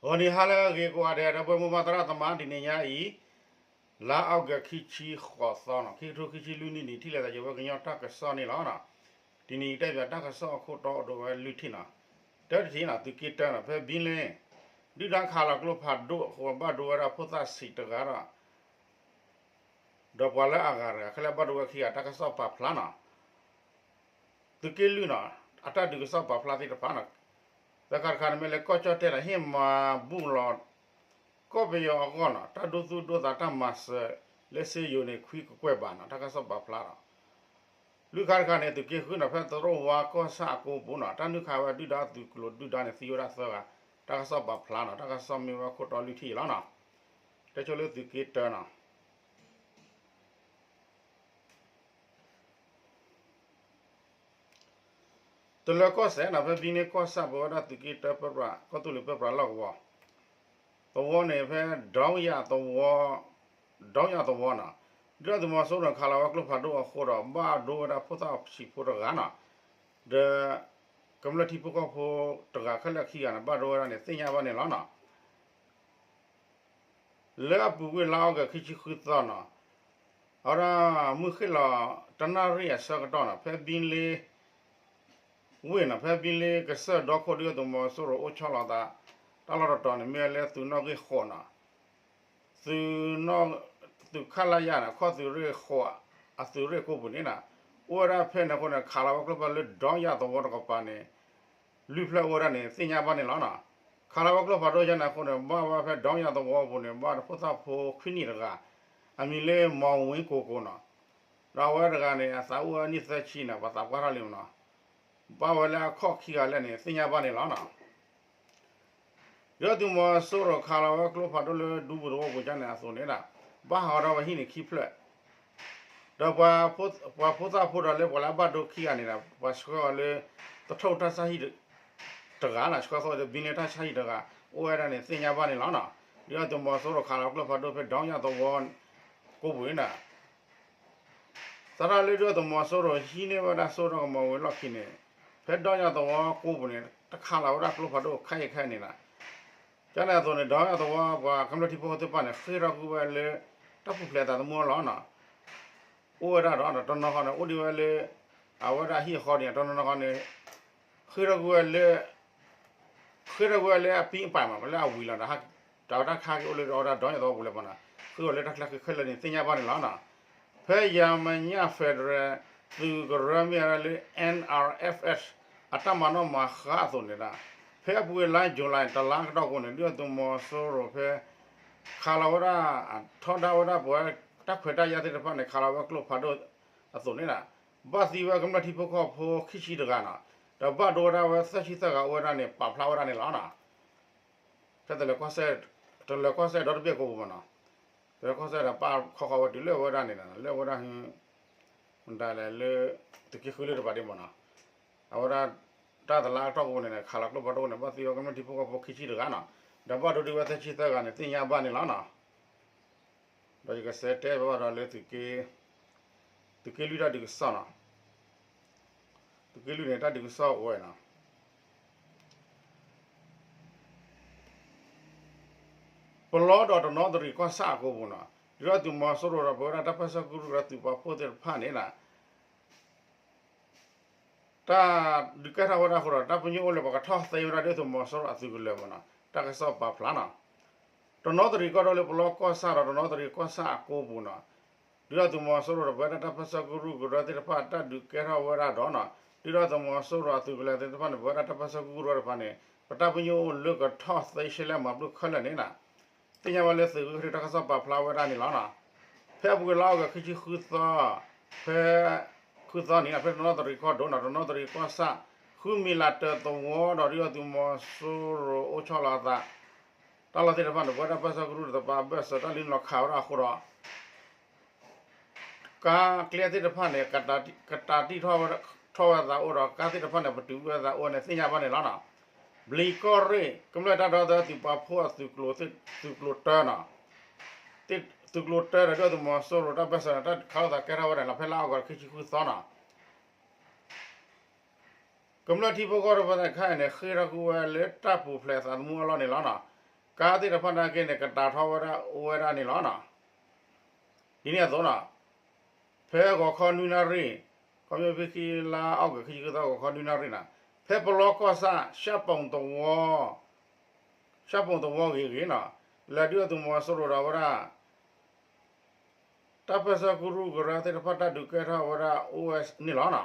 ဂီၤနံၤဟါလၢအဂ့ၤကိးဂၤဒဲး ဒီပုၢ်ဝဲၢ်မိၢ်ပၢ်သရၣ်သမါ တနံၤညါအံၤ လါအီကူး ခံဆံဃိးသီန့ၣ် ခံကထိခံဆံလွံၢ်နံၣ်န့ၣ် ထံၣ်လိာ်သးယဝဲကညီတၢ်ကစီၣ်န့ၣ်လီၤ. တနံၤအံၤတဲပၠးတၢ်ကစီၣ်အခိၣ်တီအိၣ်ဒိးဝဲလွံၢ်ထံၣ်န့ၣ်, တၢတထံၣ်န့ၣ် သုးက့တၢန့ၣ် ဖဲဘံလ့ၣ် ဒုၣ်ဒါခးလီၤကျိဖးဒိၣ်အဃိ ဘၣ်ဒိဝဲဒၣ်ဖိသၣ်ဆံးတဂၤဒီး ဒီးပှၤလၢအဂၤတဂၤ ခဲလၢာ်ဘၣ်ဒိဝဲခံဂၤ တၢ်ကစီၣ်ပာ်ဖျါန့ၣ်, သုးက့လွံၢ်န့ၣ် အတၢ်ဒုးကစီၣ်ပာ်ဖျါသ့ၣ်တဖၣ်န့ၣ်, သၢခါတခါန့ၣ် မ့ၢ်လၢကီၢ်ကၠီၣ်တဲၣ်ဒီး ဟ့ၣ်မၤဘူၣ်လီၤ ကီၢ်ပယီၤအဂီၢ်န့ၣ် တၢ်ဒိသူၣ်ဒိသးတၢ်မၤစၢၤလၢစ့ယိၤန့ၣ် ခွံကကွဲၢ်ဘးန့ၣ် တၢ်ကစီၣ်ပာ်ဖျါဒီး လွံၢ်ခါတခါန့ၣ် သုးက့ဃုန့ၣ် ဖဲသရိၣ်ဝါကီၢ်ဆၣ်အကိပူၤန့ၣ် တၢ်နုာ်ခးဝဲဒုၣ်ဒါသုးကျိၤဒုၣ်ဒါန့ၣ် သံဝဲဒၣ်သၢဂၤ တၢ်ကစီၣ်ပာ်ဖျါန့ၣ် တၢ်ကစီၣ်မ့ၢ်ဝဲခိၣ်တီလွံၢ်ထံၣ်အံၤလီၤ. တဲဆိလၢသုးက့တၢန့ၣ် တလၢၤကီၢ်စဲၣ်န့ၣ် ဖဲဘံန့ၢ်ကီၢ်ဆၣ် ပဝဲဒၣ်သုးက့တၢပၢပြး ကီၢ်သူလ့ၤပၢပြးလီၢ်ကဝီၤ သဝီန့ၣ် ဖဲ ဒီယၤသဝီ ဒီယၤသဝီန့ၣ် ဒုၣ်ဒါသုးမီၤစိရိၤခးလီၤဝဲကျိဖးဒိၣ်အဃိဒီး ဘၣ်ဒိဝဲဒၣ်ဖိသၣ်ဆံးဖိတဂၤန့ၣ်, ဒီး ကမျၢၢ်ထံဖိကီၢ်ဖိတဂၤခဲလၢာ်ခံဂၤန့ၣ် ဘၣ်ဒိဝဲဒၣ်န့ၣ် သ့ၣ်ညါဘၣ်န့ၣ်လီၤ. လၢအပူၤကွံာ်လါအီကူး ခံဆံဃုသီန့ၣ်, အဝဲဒၣ်မုၢ်ဃ့ၢ်လီၤ တနၣ်ရံၣ်အဆၢကတီၢ်န့ၣ် ဖဲဘံလ့ ဝ့ၢ်န့ၣ် ဖဲဘံလ့ကစၢၢ်ဒီခိၣ် ဒုၣ်ဒါသုးမီၤစိရိၤအိၣ်ဆီလီၤသး တၢ်လီၢ်တတီၤန့ၣ် မ့ၢ်ဝဲလၢသုးနီၣ်ဂံၢ်ဃိးန့ၣ် သုး သုးခလရန့ၣ် ခီၣ်သုးရ့ၣ်ဃိး အသုးရ့ၣ်ကိပူၤန့ၣ် အိၣ်ဝဲဒၣ်ဖဲန့ၣ်အဃိန့ၣ် ခးလီၤဝဲကျိဖးဒိၣ်လၢဒီယၤသဝီတကပၤန့ၣ် လွံၢ်ဖျၢၣ်အိၣ်ဝဲဒၣ်န့ၣ် သ့ၣ်ညါဘၣ်န့ၣ်လီၤ. ခးလီၤဝဲကျိဖးဒိၣ်ယဲန့ၣ်အဃိန့ၣ် ဘၣ်ဝဲဖဲဒီယၤသဝီပူၤန့ၣ် ဘၣ်ဖိသၣ်ဖိခွံနံၣ်တဂၤ အမံၤလၢ မီၤဝ့ကိကိန့ၣ်, ဒီးအဝဲတဂၤန့ၣ် အသးအိၣ်ဝဲနံၣ်သၢဆံန့ၣ် ပှၤသးပှၢ်ထီၣ်လံမနီၤ, ဘၣ်ဝဲလၢအခီၣ်ခံဂၤလၢာ်န့ၣ် သ့ၣ်ညါဘၣ်န့ၣ်လီၤ. ဒုၣ်ဒါသုးမီၤစိရိၤခးလီၤဝဲကျိဖးဒိၣ်လၢဒူပူၤသဝီပူၤကန့ၣ်အသိးန့ၣ်ဒီး ဘၣ်ဟးဂီၤထီၣ်ဝဲဟံၣ်န့ၣ်ခံဖျၢၣ်, ဒီးပှၤဖိသၣ်ဖိဒီးလၢပှၤလၢအဘၣ်ဒိခံဂၤန့ၣ်ဒီး ပှၤဆှၢအီၤလၢ သထူၣ်တၢ်ဆါဟံၣ်တဂၤန့ၣ် ဆှၢသီဒီးဘံလ့တၢ်ဆါဟံၣ်တဂၤ အိၣ်ဝဲဒၣ်န့ၣ် သ့ၣ်ညါဘၣ်န့ၣ်လီၤ. ဒုၣ်ဒါသုးမီၤစိရိၤခးလီၤကျိဖးဒိၣ်ဖဲဒီယၤသဝီကိပူၤန့ၣ်ဒီး သရၣ်လၢဒုၣ်ဒါသုးမီၤစိရိၤဟံးန့ၢ်ဝဲဒၣ်စိကမီၤဝံၤလီၢ်ခံန့ၣ် ဖဲဒီယၤသဝီကိပူၤန့ၣ် တခးလီၤဝဲဒၣ်ကျိဖးဒိၣ်ခဲအံၤခဲအံၤန့ၣ်လီၤ. ကန့ၣ်အသိးန့ၣ် ဒီယၤသဝီပှၤကမျၢၢ်ထံဖိကီၢ်ဖိသ့ၣ်တဖၣ်န့ၣ် ဃ့ၢ်ထီၣ်ကွံာ်ဝဲလၢ တၢ်ပူၤဖျဲးသးသမူအလီၢ်န့ၣ် အိၣ်ဝဲဒၣ်ဒီးတနီၤဃီန့ၣ် အိၣ်ဒံးဝဲလၢ အဝဲဒၣ်ဟံၣ်အဃီန့ၣ် တနီၤနီၤဃီန့ၣ် ဃ့ၢ်ထီၣ်ကွံာ်ဝဲလၢ ဃ့ၢ်ထီၣ်ကွံာ်ဝဲလၢအပံအပၢ်မး လၢအဝံၤလီၤဒီး တၢ်ဝဲတၢ်ခါက့ၤအိၣ်လၢအဝဲဒၣ်ဒီယၤသဝီပူၤလၢပှၤန့ၣ် ဃ့ၢ်ဝဲလၢတၢ်ချၢခဲလၢာ်န့ၣ် သ့ၣ်ညါဘၣ်န့ၣ်လီၤ. ဖဲယၤမဲာ်ညါ federal သုးကရၢမ့ၢ်ဝဲဒၣ်လၢ N R F S အတၢ်မၤနီၣ်မၤဃါအသိးန့ၣ်ဒီး ဖဲအပူၤကွံာ်လါ July တလါကတီၢ်အဃိန့ၣ် ဒုၣ်ဒါသုးမီၤစိရိၤဖဲ ခးလီၤဝဲဒၣ် ထီဒါဝဲဒၣ်ပဝဲတၢ်ခွဲးတၢ်ယာ်သ့ၣ်တဖၣ်န့ၣ် ခးလီၤဝဲကျိဖးဒိၣ်အသိးန့ၣ်ဒီး ဘၣ်သံဝဲကမျၢၢ်ထံဖိကီၢ်ဖိခံဆံတဂၤန့ၣ် ဒီးဘၣ်ဒိဝဲဒၣ်ဝဲသၢဆံသၢဂၤအိၣ်ဝဲဒၣ်န့ၣ် ပာ်ဖျါဝဲဒၣ်န့ၣ်လီၤ. ဖဲတလၢၤကီၢ်စဲၣ်ဒီတဘ့ၣ်အကိပူၤမးနီၤ, တလၢၤကီၢ်စဲၣ်ဒီးပာ်ခီဃီဝဲတုၤလၢအဝဲဒၣ်န့ၣ် လၢအဝဲဒၣ် မတၤလဲၣ်လၢ သုးက့ဃုလၢတပၤဒ်မးနီၤ, အဝဲဒၣ် တၢ်တလါကတီၢ်ကိပူၤန့ၣ် ခးလီၤကျိဖးဒိၣ်န့ၣ် ဘၣ်သံဝဲကမျၢၢ်ထံဖိကီၢ်ဖိခံဆံတဂၤနီၤ, ဒီးဘၣ်ဒိဒံးဝဲသၢဆံသၢဂၤန့ၣ် သ့ၣ်ညါဘၣ်န့ၣ်လီၤနီၤ. ဒီးယကစဲးတဲဘၣ်ဒီးလၢ သုးက့လွံၢ်တၢ်ဒုးကစီၣ်နီၤ, သုးက့လွံၢ်န့ၣ် တၢ်ဒုးကစီၣ်အိၣ်ဝဲနီၤ ပလီဒီးတနီသရံၣ်ကီၢ်ဆၣ်အကိပူၤနီၤ, ဒုၣ်ဒါသုးမီၤစိရိၤဒီးပဝဲဒၣ်တၢ်ပၢဆှၢကရူၢ်ကရၢသုးပာ်ဖှိၣ်သ့ၣ်တဖၣ်န့ၣ်ဒီး တၢ်ဒုးကဲထီၣ်ဝဲဒၣ်အဃိဒီး တၢ်ပညိၣ်အိၣ်လၢပှၤကထီၣ်သ့ဝဲဒၣ်ဒုၣ်ဒါသုးမီၤစိရိၤအသုးကလၢၤမးနီၤ, တၢ်ကစီၣ်ပာ်ဖျါနီၤ. တနီသရံၣ်ကီၢ်ဒိၣ်လၢပလီကီၢ်ဆၣ်ဒီးတနီသရံၣ်ကီၢ်ဆၣ်အကိပူၤနီၤ, ဒုၣ်ဒါသုးမီၤစိရိၤဒီးပဝဲဒၣ်တၢ်ပၢဆှၢကရူၢ်ကရၢသ့ၣ်တဖၣ် တၢ်ဒုးကဲထီၣ်ဝဲဒၣ်ဒီးနီၤ, ဒုၣ်ဒါသုးမီၤစိရိၤအသုးကလၢၤသ့ၣ်တဖၣ်န့ၣ် ပဝဲဒၣ်တၢ်ပၢဆှၢကရူၢ်ကရၢတဖၣ်န့ၣ် ပတၢ်ပညိၣ်အိၣ်လၢကထီၣ်သ့ရှဲလဲၣ်မၤဘျုးခဲလၢာ်န့ၣ်နီၤ သ့ၣ်ညါဘၣ်လၢသုးက့ဃုတၢ်ကစီၣ်ပာ်ဖျါဝဲဒၣ်န့ၣ်လီၤနီၤ. ဖဲအပူၤကွံာ်လါအီကူးခံဆံဃုသီ, ဖဲ ဃုသီန့ၣ် ဖဲတနီသရံၣ်ကီၢ်ဒိၣ်နီၤ, တနီသရံၣ်ကီၢ်ဆၣ် ဃုမံၤလးတၢၤသဝီဒီးဒုၣ်ဒါသုးမီၤစိရိၤအိၣ်ဆီလီၤအသး တၢ်လီၢ်သ့ၣ်တဖၣ်န့ၣ် ပဝဲဒၣ်တၢ်ပၢဆှၢကရူၢ်တကပၤအဘၢၣ်စၢၤ တၢ်လံလီၤခးဝဲဒၣ်အဃိဒီး ကါကျဲသ့ၣ်တဖၣ်န့ၣ် ကတၢ်တံၢ်ထီၣ်ဝဲဒၣ်ထီၣ်ဝဲသးအိၣ်ဒီး ကါသ့ၣ်တဖၣ်န့ၣ် ပတုာ်ဝဲသးအိၣ်န့ၣ် သ့ၣ်ညါဘၣ်န့ၣ်လီၤနီၤ. ဘျံးကီၢ်ရ့ၣ် ကမျၢၢ်တၢ်ဒီသဒၢသုးပာ်ဖှိၣ်အသုးကျိၤ သုးကျိၤတၢနီၤ, သုးကျိၤတၢဒီးဒုၣ်ဒါသုးမီၤစိရိၤတၢ်ပၢၢ်ဆၢန့ၣ် တၢ်ခးလိာ်သးကဲထီၣ်ဝဲဒၣ်လီၤ ဖဲလါအီကူးခံဆံဃုသီနီၤ. ကမျၢၢ်ထံဖိကီၢ်ဖိသ့ၣ်တဖၣ်န့ၣ် ဃ့ၢ်ထီၣ်ကွံာ်ဝဲလၢတၢ်ပူၤဖျဲးသးသမူအလီၢ်န့ၣ်လီၤနီၤ. ကါသ့ၣ်တဖၣ်နာ်က့န့ၣ် ကတၢ်ထီဝဲဒၣ်အိၣ်ဝဲဒၣ်န့ၣ်လီၤနီၤ. ဒ်န့ၣ်အသိးနီၤ, ဖဲဂီၤခီနွံနၣ်ရံၣ်, ခီဖျိဖဲခံလါအီကူး ခံဆံဃုသီ ဂီၤခီနွံနၣ်ရံၣ်နီၤ, ဖဲပလီကီၢ်ဆၣ် ရှၢပူၤသဝီ, ရှၢပူၤသဝီဂ့ၤဂ့ၤနီၤ, လဲၤဒုးအသုးမီၤစိရိၤဒီးဝဲဒၣ် တၢ်ပၢၢ်ဆၢကရူၢ်ကရၢသ့ၣ်တဖၣ် တၢ်ဒုးကဲထီၣ်ဝဲဒၣ်အိၣ်ဝဲန့ၣ်လီၤနီၤ.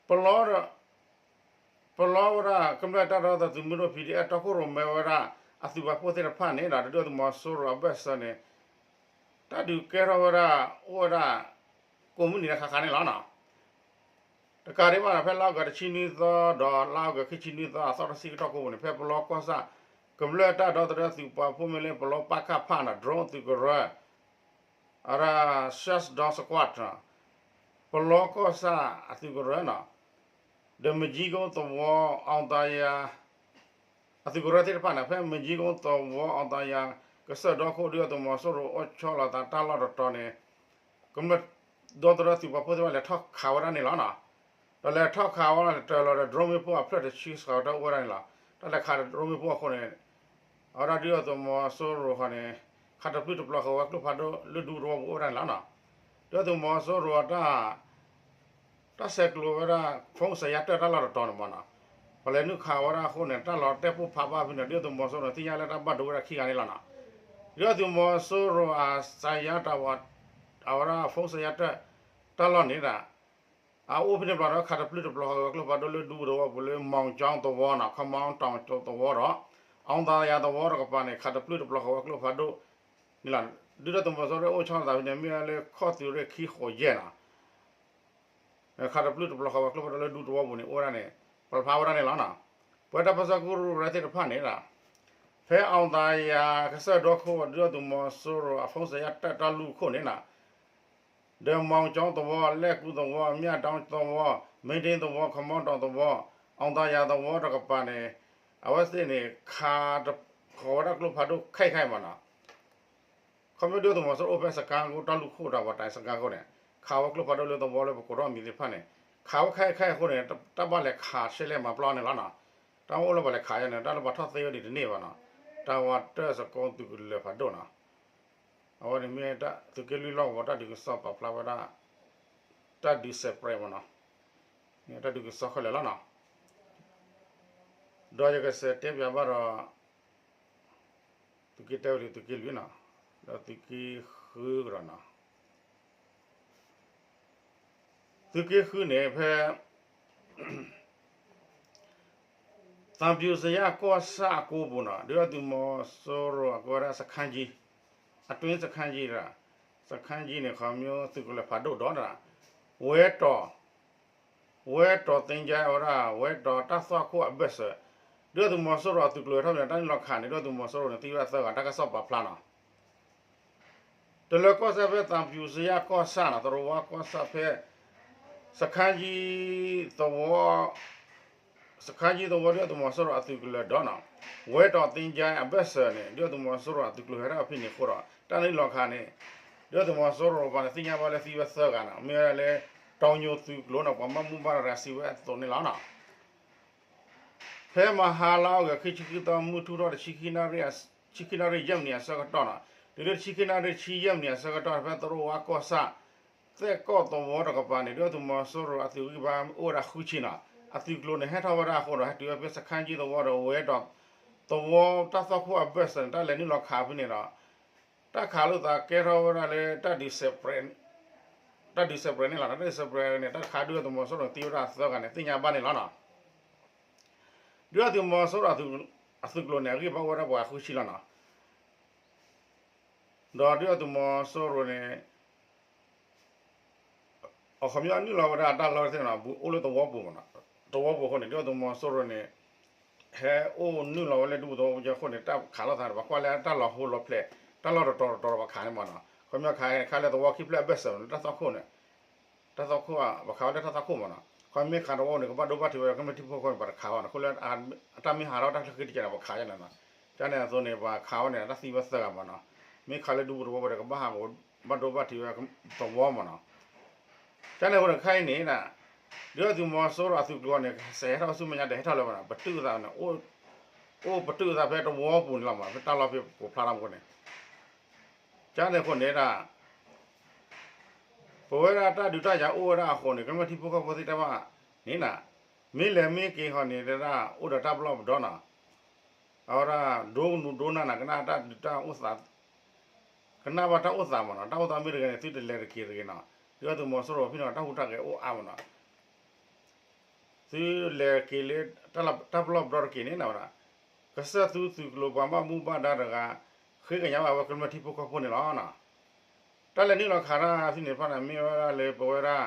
ပလီ ပလီဝဲဒၣ် ကမျၢၢ်တၢ်ဒီသဒၢသုးမုၢ်ဒိၣ် ပီၣ်ဒံၣ်အဲၣ် တီခိၣ်ရိၣ်မဲဝဲဒၣ် အသုးပာ်ဖှိၣ်သ့ၣ်တဖၣ်န့ၣ်ဒီး ဒုးအသုးမီၤစိရိၤအဘၢၣ်စၢၤန့ၣ် တၢ်ဒုးကဲထီၣ်ဝဲဒၣ်အိၣ်ဝဲဒၣ် ကိးမုၢ်နံၤလၢခါခါန့ၣ်လီၤနီၤ. တကးဒံးဘၣ်ဒီး ဖဲလါအီကူးတဆံနွံသီဒီး လါအီကူးခံဆံနွံသီအသီတဆံကတီၢ်ကိးပူၤန့ၣ် ဖဲပလီကီၢ်ဆၣ် ကမျၢၢ်တၢ်ဒီသဒၢသုးပာ်ဖှိၣ်မ့ၢ်လၢပလီပၢ်ကၣ်ဖၣ်နီၤ drone သုးကရၢ အဝဲဒၣ် Search Dog Squad နီၤ, ပလီကီၢ်ဆၣ်အသုးကရၢနီၤ, ဒီးမကၠံကိသဝီ အောင်သာယာ အသုးကရၢသ့ၣ်တဖၣ်န့ၣ် ဖဲမကၠံကိသဝီ အောင်သာယာ ကစၢၢ်ဒီခိၣ် ဒုးအသုးမီၤစိရိၤအိၣ်ဆီလီၤသးတၢ်လီၢ်တတီၤန့ၣ် ကမျၢၢ်ဒီသဒၢသုးပာ်ဖှိၣ်သ့ၣ်တဖၣ် လဲၤထီၣ်ခးဝဲဒၣ်န့ၣ်လီၤနီၤ. ဒီးလဲၤထီၣ်ခးဝဲဒၣ်န့ၣ် တၢၤလီၤဒီး drone မ့ၣ်ပိၢ်အဖျၢၣ်တဆံစှၤကတၢၢ်အိၣ်ဝဲဒၣ်န့ၣ်လီၤ. တၢ်လဲၤခးဒီး drone မ့ၣ်ပိၢ်အဃိန့ၣ် အဝဲဒၣ်ဒုးအသုးမီၤစိရိၤဃီန့ၣ် ခးတပျုၢ်တပျီၤဃာ်ဝဲကျိဖးဒိၣ်လၢဒူသဝီပူၤအိၣ်ဝဲဒၣ်န့ၣ်လီၤနီၤ. ဒုးအသုးမီၤစိရိၤအတၢ် တၢ်ဆဲးကျိးဝဲဒၣ် ဖုန်းဆက်ရတၢၢ်တၢ်လီၢ်တတီၤန့ၣ်မ့ၢ်နီၤ, ပှၤလဲၤနုာ်ခးဝဲဒၣ်အဃိန့ၣ် တၢ်လီၤတဲာ်ပိၢ်ဖးဘၣ်ဖဲန့ၣ် ဒုးအသုးမီၤစိရိၤန့ၣ် သ့ၣ်ညါလၢတၢ်ဘၣ်ဒိဝဲဒၣ်ခံဂၤန့ၣ်လီၤနီၤ. ဒုးအသုးမီၤစိရိၤအစးယါတၢ်ဝဲ အဝဲဒၣ် ဖုန်းဆက်ရတၢၢ် တၢ်လီၢ်န့ၣ်ဒီး အအိၣ်ဖဲန့ၣ်တဘျီဒီး ခးတပျုၢ်တပျီၤဃာ်ဝဲကျိဖးဒိၣ်လၢဒူသဝီပူၤလၢ မောင်ကျောင်း သဝီနီၤ, ခီမီတောင်သဝီဒီး အောင်သာယာ သဝီတကပၤန့ၣ် ခးတပျုၢ်တပျီၤဃာ်ဝဲကျိဖးဒိၣ်န့ၣ်လီၤ. ဒုးအသုးမီၤစိရိၤအိၣ်ဆီလီၤသးဖဲန့ၣ် မ့ၢ်ဝဲလၢခီၣ်သုးရ့ၣ်ခံဃိးယဲၢ်နီၤ ခးတပျုၢ်တပျီၤဃာ်ဝဲကျိဖးဒိၣ်လၢဒူသဝီပူၤန့ၣ် အိၣ်ဝဲဒၣ်န့ၣ် ပာ်ဖျါဝဲဒၣ်န့ၣ်လီၤနီၤ. ပဝဲတၢ်ပၢၢ်ဆၢကရူၢ်ကရၢသ့ၣ်တဖၣ်န့ၣ်ဒီး ဖဲအောင်သာယာ ကစၢၢ်ဒီခိၣ် ဒုးအသုးမီၤစိရိၤအ ဖုန်းဆက်ရတၢၢ်တၢ်လူၢ်ခိၣ်န့ၣ်နီၤ ဒီး မောင်ကျောင်း သဝီ, လၢကူသဝီ, မြတောင် သဝီ, မင်းဒင် သဝီ, ခီမီတောင် သဝီ, အောင်သာယာ သဝီတကပၤန့ၣ် အဝဲသ့ၣ်န့ၣ် ခးတဃီၤဝဲဒၣ်ကျိဖးဒိၣ်ခဲအံၤခဲအံၤမ့ၢ်နီၤ. ခီဖျိဒုးအသုးမီၤစိရိၤအိၣ်ဖဲ စခန်းကုန်း တၢ်လူၢ်ခိၣ်ဒီး ပှၤတၢ် စခန်းကုန်း န့ၣ် ခးဝဲကျိဖးဒိၣ်လၢသဝီလၢပကိးထီၣ်မံၤသ့ၣ်တဖၣ်န့ၣ် ခးဝဲခဲအံၤခဲအံၤအဃိန့ၣ် တၢ်ဘၣ်လဲၤခးရှဲလဲၣ်မၤပျီန့ၣ်လီၤနီၤ. တၢ်အိၣ်လၢပှၤလဲၤခးယါန့ၣ် တၢ်လၢပှၤထီၣ်သ့ဝဲဒၣ်တန့ၢ်ဘၣ်နီၤ. တၢ်ဝဲတၢၢ်စကိသုးကလၢၤဖးဒိၣ်နီၤ. အဝဲန့ၣ်မ့ၢ်တၢ်သုးက့လွံၢ်လီၢ်ကဝီၤ တၢ်ဒုးကစီၣ်ပာ်ဖျါဝဲဒၣ် တၢ်ဒုးစဲးပြဲးမ့ၢ်နီၤ, တၢ်ဒုးကစီၣ်ခဲလၢာ်လီၤနီၤ. ဒီးယကစးတဲပၠးဘၣ်ဒီး သုးက့တၢဝံၤ သုးက့လွံၢ်နီၤ, ဒီးသုးက့ဃုကဒီးနီၤ. သုးက့ဃုန့ၣ် ဖဲ သံဖြူဇရပ် ကီၢ်ဆၣ်အကိပူၤနီၤ ဒုးအသုးမီၤစိရိၤအကဝဲဒၣ် စခန်းကြီး, အတွင်း စခန်းကြီး ဒီး စခန်းကြီး န့ၣ် ခီမီသုးကလၢၤဖးဒိၣ်ဒီး ဝဲတီၤ, ဝဲတီၤသ့ကၠဲ အဝဲဒၣ် ဝဲတီၤတၢ်သွၣ်ခိၣ်အဘၢၣ်စၢၤ ဒုးအသုးမီၤစိရိၤအသုးကျိၤဟဲထီၣ်န့ၣ် တၢ်နုာ်လီၤခးန့ၣ် ဒုးအသုးမီၤစိရိၤန့ၣ် သံဝဲဒၣ်သၢဂၤ တၢ်ကစီၣ်ပာ်ဖျါနီၤ. တလၢကီၢ်စဲၣ်ဖဲ သံဖြူဇရပ် ကီၢ်ဆၣ်နီၤ, သရဝါကီၢ်ဆၣ်ဖဲ စခန်းကြီး သဝီ စခန်းကြီး သဝီ ဒုးအသုးမီၤစိရိၤအသုးကလၢၤဒီးနီၤ, ဝဲတီၤသ့ကၠဲအဘၢၣ်စၢၤန့ၣ် ဒုးအသုးမီၤစိရိၤအသုးကျိၤဟဲထီၣ်ဖဲန့ၣ်အဃိဒီး တၢ်နုာ်လီၤခးန့ၣ် ဒုးအသုးမီၤစိရိၤတကပၤန့ၣ် သ့ၣ်ညါဘၣ်လၢသံဝဲသၢဂၤနီၤ, မ့ၢ်ဝဲဒၣ်လၢ တီညိသုးကျိၤနီၤ ပှၤဘၣ်မူဘၣ်ဒါစံးဝဲအသိးန့ၣ်လီၤနီၤ. ဖဲမဟါလါအီကူး ခံဆံဃုသီ မုၢ်ထူၣ်ထီၣ်တဆံခံနၣ်ရံၣ် တဆံခံနၣ်ရံၣ် ယဲၢ်မံးနံးအဆၢကတီၢ်နီၤ, တုၤလၢတဆံခံနၣ်ရံၣ် တဆံယဲၢ်မံးနံးအဆၢကတီၢ် ဖဲသရဝါကီၢ်ဆၣ် သဲၣ်ကီၢ်သဝီတကပၤန့ၣ် ဒုးအသုးမီၤစိရိၤအသုးဂံၢ်ဘါအိၣ်ဝဲဒၣ်ဃုဆံနီၤ, အသုးကျိၤန့ၣ် ဟဲထီၣ်ဝဲဒၣ်အဃိဒီး ဟဲတုၤဝဲဖဲ စခန်းကြီး သဝီဒီး ဝဲတီၤ သဝီ တၢ်သွၣ်ခိၣ်အဘၢၣ်စၢၤန့ၣ် တၢ်လဲၤနုာ်လီၤခးဖဲန့ၣ်ဒီး တၢ်ခးလိာ်သးကဲထီၣ်ဝဲဒၣ်လၢ တၢ်ဒုးစဲးပြဲးန့ၣ်လီၤ. တၢ်ဒုးစဲးပြဲးန့ၣ် တၢ်ခးဒုးအသုးမီၤစိရိၤန့ၣ် သံဝဲဒၣ်သၢဂၤန့ၣ် သ့ၣ်ညါဘၣ်န့ၣ်လီၤနီၤ. ဒုးအသုးမီၤစိရိၤအသုးကျိၤန့ၣ် အဂံၢ်ဘါအိၣ်ဝဲဒၣ်ပှၤဃုဆံလီၤနီၤ. ဒီးဒုးအသုးမီၤစိရိၤန့ၣ် အခီပညီနုာ်လီၤဝဲဒၣ်တၢ်လီၢ်သ့ၣ်နီၤ အိၣ်လၢသဝီပူၤမ့ၢ်နီၤ, သဝီပူၤအဃိန့ၣ် ဒုးအသုးမီၤစိရိၤန့ၣ် ဟဲအိၣ်နုာ်လီၤဝဲလၢဒူသဝီပူၤအဃိန့ၣ် တၢ်ခးလိာ်သးန့ၣ် ပှၤကွၢ်လၢတၢ်လီၤဟိလီၤဖျဲး တၢ်လီၢ်တတီၤတတီၤဒီးပှၤခးန့ၣ်မ့ၢ်နီၤ, ခီပညီခးခးလၢသဝီခံဖျၢၣ်အဘၢၣ်စၢၤန့ၣ် တၢ်သွၣ်ခိၣ်န့ၣ် တၢ်သွၣ်ခိၣ် ပှၤခးဝဲလၢတၢ်သွၣ်ခိၣ်မ့ၢ်နီၤ, ခီမ့ၢ်ခးသဝီန့ၣ် ကဘၣ်ဒိဘၣ်ထံးဝဲ ကမျၢၢ်ထံဖိကီၢ်ဖိန့ၣ် ပှၤတခးဘၣ်နီၤ, အဃိလၢ အတၢ်မ့ၢ်ဟးထီၣ်တၢ်ချၢဃံတကဲန့ၣ် ပှၤခးယဲန့ၣ်နီၤ, ကန့ၣ်အသိးန့ၣ် ပှၤခးဝဲန့ၣ် တၢ်သံဝဲသၢဂၤမ့ၢ်နီၤ, မ့ၢ်ခးလၢဒူသဝီပူၤဒီး ကဘၣ်ဟးဂီၤဘၣ်ဒိဘၣ်ထံးဝဲသဝီမ့ၢ်နီၤ, ကန့ၣ်အဃိန့ၣ် ခဲအံၤန့ၣ် ဒုးအသုးမီၤစိရိၤအသုးကျိၤန့ၣ် စးဟဲထီၣ်ဆူမဲာ်ညါဒီးဟဲထီၣ်လၢၤဘၣ်နီၤ, ပတုာ်သးန့ၣ် အိၣ် အိၣ်ပတုာ်သးဖဲတဝီပူၤန့ၣ်လီၤမး, ဖဲတၢ်လီၢ်ဖဲပကိးဖျါထီၣ်မူန့ၣ်, ကန့ၣ်အဃိန့ၣ်ဒၣ် ပဝဲဒၣ်တၢ်ဒုးတၢ်ယၤအိၣ်ဝဲဒၣ်အဃိန့ၣ် ကမျၢၢ်ထံဖိကီၢ်ဖိသ့ၣ်တဖၣ်န့ၣ်နီၤ, မ့ၢ်လဲၤမ့ၢ်က့ၤဃီန့ၣ်ဒၣ် အိၣ်ဒီးတၢ်ပလီၢ်ပဒီနီၤ, အဝဲဒၣ်ဒိကနူၤဒိနၢ်နၤ ကနၣ်တၢ်ဒုးတၢ်အိၣ်သး, ကနၣ်ဘၣ်တၢ်အိၣ်သးမးနီၤ, တၢ်အိၣ်သးမ့ၢ်တဂ့ၤန့ၣ် သုတလဲၤတက့ၤတဂ့ၤနီၤ, ဒုၣ်ဒါသုးမီၤစိရိၤဖဲန့ၣ် တၢ်ဟူးတၢ်ဂဲၤအိၣ်အါမးနီၤ သုလဲၤက့ၤလၢ တၢ်ပလီၢ်ပဒီတက့ၤန့ၣ်ဝဲဒၣ်, ကစၢၢ်သူသုးကျိၤပှၤဘၣ်မူဘၣ်ဒါတဂၤ ဃ့ကညးဘၣ်ဝဲကမျၢၢ်ထံဖိကီၢ်ဖိန့ၣ်လီၤ. တၢ်လဲၤနုာ်လီၤခးတၢ်ဖဲန့ၣ်တဖၣ်န့ၣ် မ့ၢ်ဝဲဒၣ်လၢပဝဲဒၣ်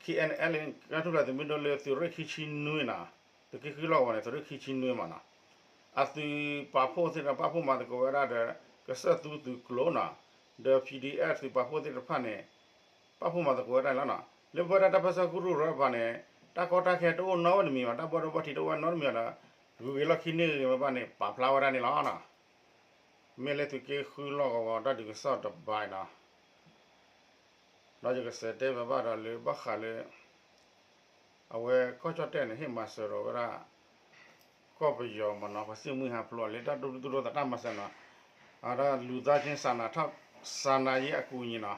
ခ့ၣ်အဲၣ်အၣ်လ် ကထူၣ်ဖျဲးသုးမုၢ်ဒိၣ်လၢသုးရ့ၣ်ခံဆံနွံနီၤ, သုးက့ဃုလီၢ်ကဝီၤန့ၣ် သုးရ့ၣ်ခံဆံနွံမးနီၤ, အသုးပာ်ဖှိၣ်သ့ၣ်တဖၣ်ပာ်ဖှိၣ်မၤသကိးဝဲဒၣ်ဒီး ကစၢၢ်သူသုးကျိၤနီၤ, ဒီး ပီၣ်ဒီအ့ၣ် သုးပာ်ဖှိၣ်သ့ၣ်တဖၣ်န့ၣ် ပာ်ဖှိၣ်မၤသကိးဝဲဒၣ်န့ၣ်လီၤနီၤ. လၢပဝဲဒၣ်တၢ်ပၢဆှၢကရူၢ်ကရၢတဖၣ်န့ၣ် တၢ်ကီတၢ်ခဲတအိၣ်နီတမံၤဘၣ်, တၢ်ဘီၣ်ဒိဘီၣ်ထံးတအိၣ်ဝဲနီတမံၤဘၣ်ဒီး ဂုၤက့ၤလီၢ်ခံန့ၢ်ဂ့ၤမ့ၢ်ဘၣ်န့ၣ် ပာ်ဖျါဝဲဒၣ်န့ၣ်လီၤနီၤ. မ့ၢ်လၢသုးက့ဃုလီၢ်ကဝီၤတၢ်ဒုးကစီၣ်တဘၣ်နီၤ. ဒီးယကစံးတဲဘၣ်ဘၣ်ဒီးလၢဘၣ်ဃးလၢ အဝဲကီၢ်ကၠီၣ်တဲၣ်န့ၣ် ဟ့ၣ်မၤစၢၤဒီးဝဲဒၣ် ကီၢ်ပယီၤမးနီၤ, ပှၤစံၣ်မှံဟးဖျိးလၢတၢ်ဒိၣ်ဒိၣ်ထီၣ်ထီသးတၢ်မၤစၢၤနီၤ, အဝဲဒၣ်လူသားချင်းစာနာထောက် စာနာရေးအကူအညီနီၤ,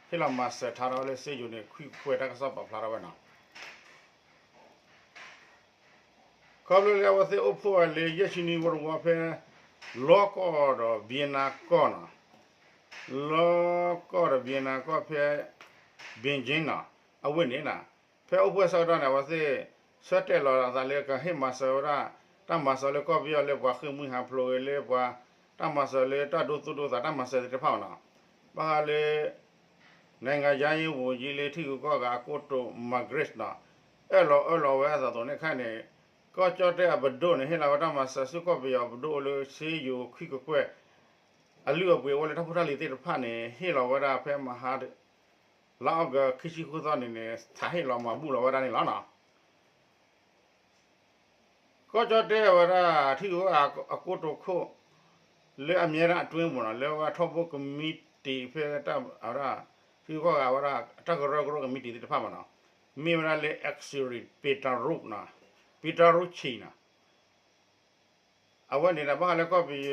ဟ့ၣ်လီၤမၤစၢၤထါထီၣ်ဝဲလၢစ့ယိၤန့ၣ် ခွံခွဲးတၢ်ကစီၣ်ပာ်ဖျါထီၣ်ဝဲနီၤ. ခီဖျိလၢအဝဲသ့ၣ်အိၣ်ဖှိၣ်ဝဲလၢယဲၢ်ဆံနွံဝီတဝီဖဲ လီကီၢ်ဒီးဘံနါကီၢ်နီၤ, လီကီၢ်ဒီးဘံနါကီၢ်ဖဲ ဘ့ၣ်က့နီၤ, အဝဲန့ၣ်နီၤ, ဖဲအိၣ်ဖှိၣ်ဆၢကတီၢ်န့ၣ် အဝဲသ့ၣ်ဆၢတဲာ်လီၤအသးလၢကဟ့ၣ်မၤစၢၤဝဲဒၣ် တၢ်မၤစၢၤလၢကီၢ်ပယီၤလၢပှၤဃ့ၢ်မှံဟးဖျိးဂ့ၤ လၢပှၤတၢ်မၤစၢၤလၢတၢ်ဒိၣ်သူၣ်ဒိၣ်သးတၢ်မၤစၢၤသ့ၣ်တဖၣ်နီၤ, ဘၣ်ဃးလၢ နိုင်ငံခြားရေးဝန်ကြီးလၢထံဂုၤကီၢ်ဂၤအကိတိာ် Margret နီၤ, အၢၣ်လီၤအၢၣ်လီၤဝဲအသိးသိးန့ၣ်ခါန့ၣ် ကီၢ်ကၠီၣ်တဲၣ်အပဒိၣ်န့ၣ် ဟ့ၣ်လီၤဝဲတၢ်မၤစၢၤဆူကီၢ်ပယီၤအပဒိၣ်အိၣ်လၢစ့ယိၤခွံကကွဲၢ် အလုၢ်အပှ့ၤအိၣ်လၢတၢ်ဖိတၢ်လံၤသ့ၣ်တဖၣ်န့ၣ် ဟ့ၣ်လီၤဝဲဒၣ်ဖဲမဟါ လါအီကူးခံဆံဃုသီန့ၣ်န့ၣ် ထးဟ့ၣ်လီၤမၤဘူၣ်လီၤဝဲဒၣ်န့ၣ်လီၤနီၤ. ကီၢ်ကၠီၣ်တဲၣ်ဝဲဒၣ် ထံဂုၤကီၢ်ဂၤအကိတိာ်ခိၣ် လၢအမြဲတမ်းအတွင်းမးနီၤ, လၢဝဲထိၣ်ဘိကမံးတံာ်ဖဲဝဲဒၣ် ထံဂုၤကီၢ်ဂၤဝဲဒၣ် တၢ်ကရၢကရိကမံးတံာ်သ့ၣ်တဖၣ်မးနီၤ, မ့ၢ်ဝဲဒၣ်လၢ Executive Peter Rook နီၤ, Peter Rook နီၤ. အဝဲန့ၣ်ဒီး ဘၣ်ဃးလၢကီၢ်ပယီၤ